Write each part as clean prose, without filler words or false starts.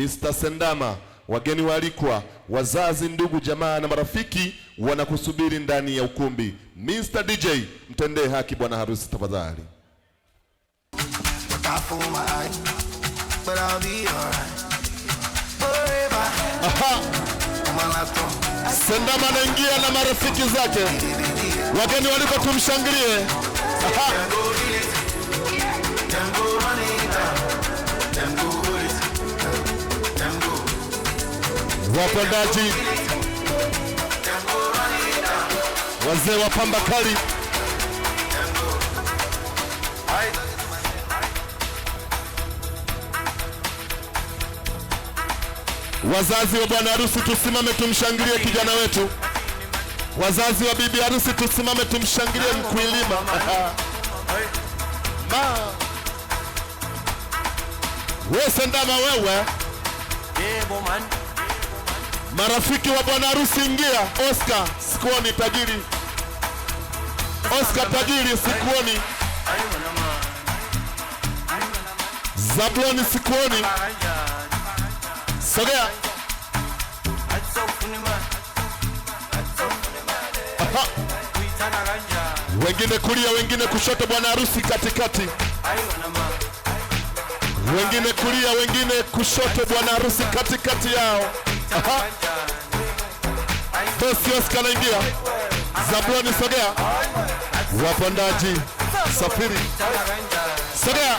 Mr. Sendama, wageni waalikwa, wazazi, ndugu, jamaa na marafiki wanakusubiri ndani ya ukumbi. Mr. DJ, mtendee haki bwana harusi tafadhali. I fool my eye, but I'll be alright. Forever Aha, on my laptop. Sendama anaingia na marafiki zake. Wageni waliko tumshangilie. Aha. Them go feel it. Them go run it down. Them go hold it. Them go. Wapandaji, Them go run it down. Wazee wa pamba kali. Them go. I Wazazi wa bwana harusi tusimame tumshangilie kijana wetu. Wazazi wa bibi harusi tusimame tumshangilie mkwilima. Ma. Wewe Sendama wewe. Marafiki wa bwana harusi ingia. Oscar sikuoni tajiri. Oscar tajiri sikuoni. Zabloni sikuoni. Sogea. Aha. Wengine kulia, wengine kushoto, bwana harusi katikati. Wengine kulia, wengine kushoto, bwana harusi katikati yao. Aha. Tosi Oscar anaingia. Zabloni sogea. Wapandaji safiri. Sogea.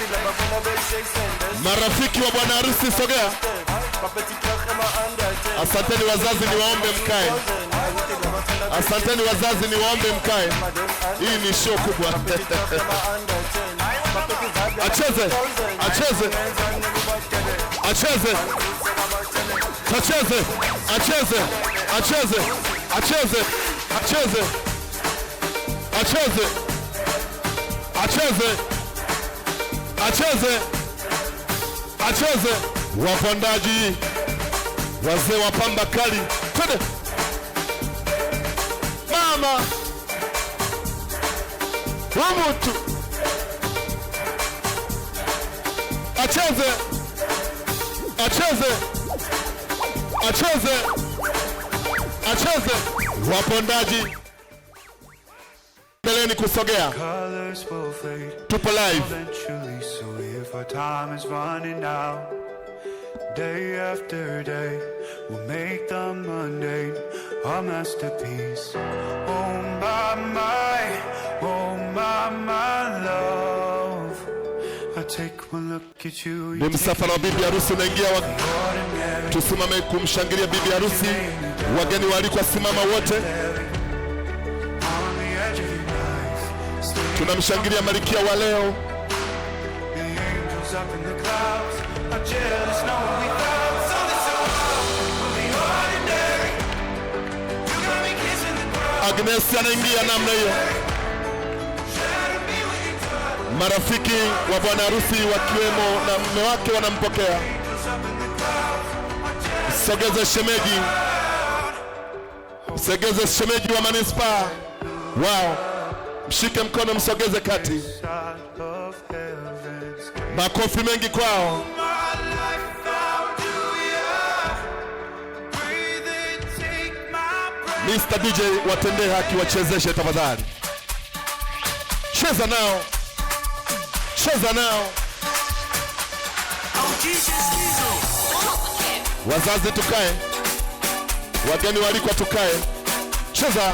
Marafiki wa bwana harusi sogea. Asanteni wazazi, niwaombe mkae. Asanteni wazazi, niwaombe mkae. Hii ni show kubwa. Acheze, acheze, acheze, acheze, acheze, acheze, acheze, acheze, acheze, acheze, acheze, acheze. Wapandaji, wazee wa pamba kali, twende mama umutu acheze, acheze, acheze, acheze. Wapondaji, endeleeni kusogea, Colors will fade tupo live. Eventually. So if our time is running out, day after day, we'll make the mundane our masterpiece. Oh my, my love. I take one look at you, Ni you take msafara wa bibi harusi unaingia, ordinary. Tusimame kumshangilia bibi harusi. Wageni waalikwa, simama wote. On the edge of your knife, stay Tunamshangilia malkia wa leo. The angels up in the clouds are jealous, knowing we found something so out of the ordinary. You got me kissing the ground. Agnes anaingia namna hiyo. Shatter me with your touch. Marafiki wa bwana harusi wakiwemo na mume wake wanampokea. Angels up in the clouds are jealous. Sogeze shemeji, sogeze shemeji wa manispaa wao, mshike mkono, msogeze kati. Side of heaven's gate. Makofi mengi kwao. My life I'll do ya. Breathe it, take my breath. Mr. DJ, watendee haki, wachezeshe tafadhali. Cheza nao, cheza nao. Wazazi tukae, wageni walikwa tukae. Cheza.